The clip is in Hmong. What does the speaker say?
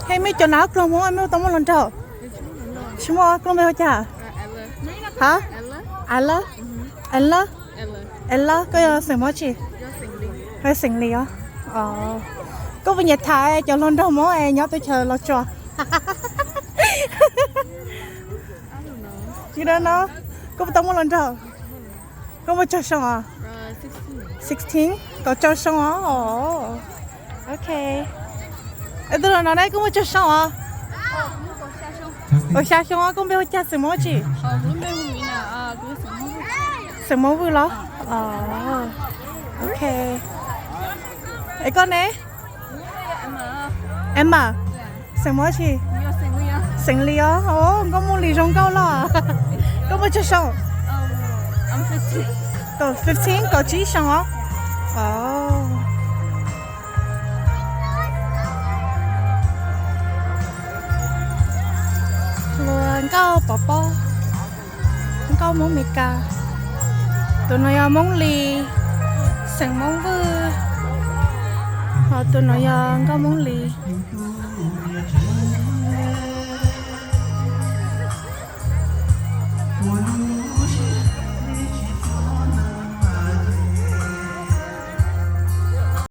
He mej cov nav ob kloog Hmoob mej tau muaj hluas nraug? Tsis muaj, koj lub npe hu cas? Ha? Alab? Alab? Alab, koj yog xeem Hmoob tsi? Xeem Lis os. Koj puas nyiam tham cov hluas nraug Hmoob es nyob teb chaws Los Tsuas? Koj puas tau muaj hluas nraug? Koj muaj tsawg xyoo os? Sixteen, kaum tsawg xyoo os? Ok. Tus hluas no ne koj muaj tsawg xyoo os? Kaum xya xyoo os. Koj npe hu cas xeem Hmoob tsi? Xeem Hmoob Vwj los? Ok. Es koj ne? Emma. Xeem Hmoob tsi? Xeem Lis os. Nkauj Mooj Lis zoo nkauj loj. Koj muaj tsawg xyoo? Kaum, fifteen, kaum tsib xyoo os. Hluas nkauj pov pob, nkauj Hmoob Mes Kas. Tus no yog Hmoob Lis, xeem Hmoob Vwj, ho tus no yog nkauj Hmoob Lis.